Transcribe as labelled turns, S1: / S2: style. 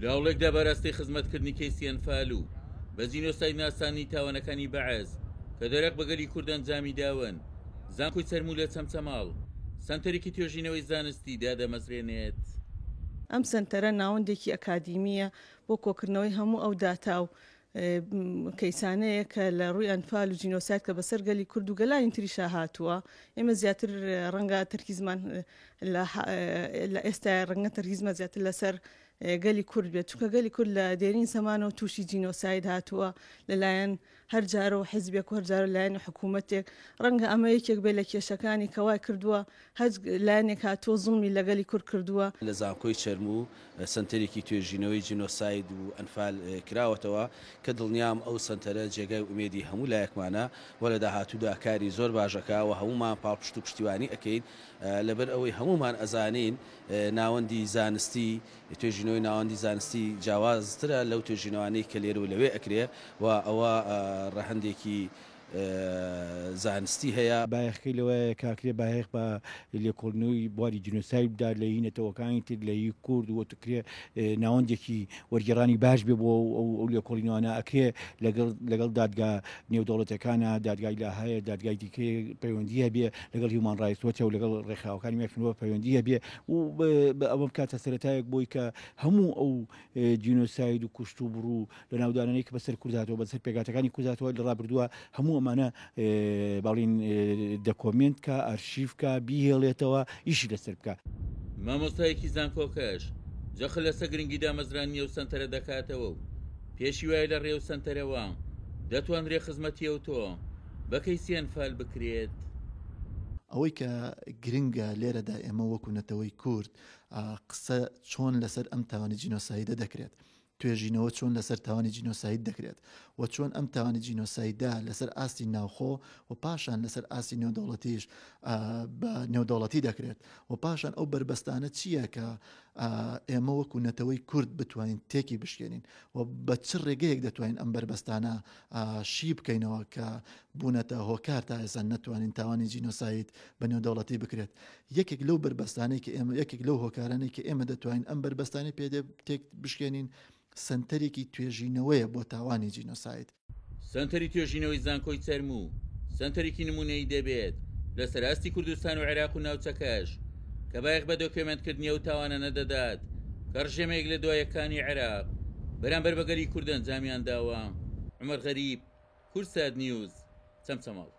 S1: لە هەوڵێکدا بەراستەی خزمەتکردنی کەیسی ئەنفال و بە جینۆساید ناساندنی تاوانەکانی بەعس کە دەرەق بە گەلی کورد ئەنجامی داون، زانکۆی چەرموو لە چەمچەماڵ سەنتەرێکی توێژینەوەی زانستی دادەمەزرێنێت.
S2: ئەم سەنتەرە ناوەندێکی ئەکادیمییە بۆ کۆکردنەوەی هەموو ئەو داتا و کەیسانەیە کە لە ڕووی ئەنفال و جینۆساید کە بەسەر گەلی کورد و گەلانی تریشا هاتووە. ئێمە زیاتر ڕەنگە تەرکیزمان لە ئێستا ڕەنگە تەرکیزمان زیاتر لەسەر گەلی کورد بێت، چونکە گەلی کورد لە دێرین زەمانەوە تووشی جینۆساید هاتووە لەلایەن هەر جارە و حیزبێک و هەر جارە لایەن حکوومەتێک. ڕەنگە ئەمە یەکێک بێت لە کێشەکانی کە وای کردووە هەر لایەنێک هاتووە زوڵمی لە گەلی کورد کردووە.
S3: لە زانکۆی چەرموو سەنتەرێکی توێژینەوەی جینۆساید و ئەنفال کراوەتەوە کە دڵنیام ئەو سەنتەرە جێگای ئومێدی هەموو لایەکمانە و لە داهاتوودا کاری زۆر باش ئەکا و هەموومان پاڵپشت و پشتیوانی ئەکەین لەبەر ئەوەی هەموومان ئەزانین ناوەندی زانستی توێژینەوەی ناوەندی زانستی جیاوازترە لەو توێژینەوانەی کە لێرە و لەوێ ئەکرێ و ئەوە ڕەهەندێکی زانستی هەیە.
S4: بایەخەکەی لەوەیە کە ئەکرێ بایەخ بە لێکۆڵینەوەی بواری جینۆساید بدات لە هی نەتەوەکانی تر، لە هی کورد و ئەکرێ ناوەندێکی وەرگێڕانی باش بێ بۆ ئەو لێکۆڵینەوانە، ئەکرێ لەگەڵ لەگەڵ دادگا نێودەوڵەتیەکانا، دادگای لاهایە، دادگای دیکەی پەیوەندی هەبێ، لەگەڵ هیومان ڕایتس وۆچ و لەگەڵ ڕێکخراوەکانی مافی مرۆڤ پەیوەندی هەبێ و ئەوە بکاتە سەرەتایەک بۆی کە هەموو ئەو جینۆساید و کوشت و بڕ و لەناودانانەی کە بەسەر کورد هاتووە، بەسەر پێکهاتەکانی کورد هاتووە لە ڕابردووە، هەموو ئەمانە باڵین دەکۆمێنت کا، ئەرشیف کا، بیهێڵێتەوە، ئیشی لەسەر بکا.
S1: مامۆستایەکی زانکۆکەش جەخت لەسەر گرنگی دامەزراندنی ئەو سەنتەرە دەکاتەوە و پێشی وایە لە ڕێی ئەو سەنتەرەوە دەتوانرێ خزمەتی ئەوتۆ بە کەیسی ئەنفال بکرێت.
S5: ئەوەی کە گرنگە لێرەدا ئێمە وەکو نەتەوەی کورد قسە چۆن لەسەر ئەم تاوانی جینۆسایدە دەکرێت، توێژینەوە چۆن لەسەر تاوانی جینۆساید دەکرێت و چۆن ئەم تاوانی جینۆسایدە لەسەر ئاستی ناوخۆ و پاشان لەسەر ئاستی نێودەوڵەتیش بە نێودەوڵەتی دەکرێت و پاشان ئەو بەربەستانە چییە کە ئێمە وەکو نەتەوەی کورد بتوانین تێکی بشکێنین و بە چ ڕێگەیەک دەتوانین ئەم بەربەستانە شی بکەینەوە کە بوونەتە هۆکار تا ئێستا نەتوانین تاوانی جینۆساید بە نێودەوڵەتی بکرێت. یەکێک لەو بەربەستانەی کە ئێمە یەکێک لەو هۆکارانەی کە ئێمە دەتوانین ئەم بەربەستانەی پێ تێک بشکێنین سەنتەرێکی توێژینەوەیە بۆ تاوانی جینۆساید.
S1: سەنتەری توێژینەوەی زانکۆی چەرموو سەنتەرێکی نموونەیی دەبێت لەسەر ئاستی کوردستان و عێراق و ناوچەکەش کە بایەخ بە دۆکیۆمێنتکردنی ئەو تاوانانە دەدات کە ڕژێمە یەک لە دوایەکانی عێراق بەرامبەر بە گەلی کورد ئەنجامیان داوە. عومەر غەریب، کوردسات نیوز، چەمچەماڵ.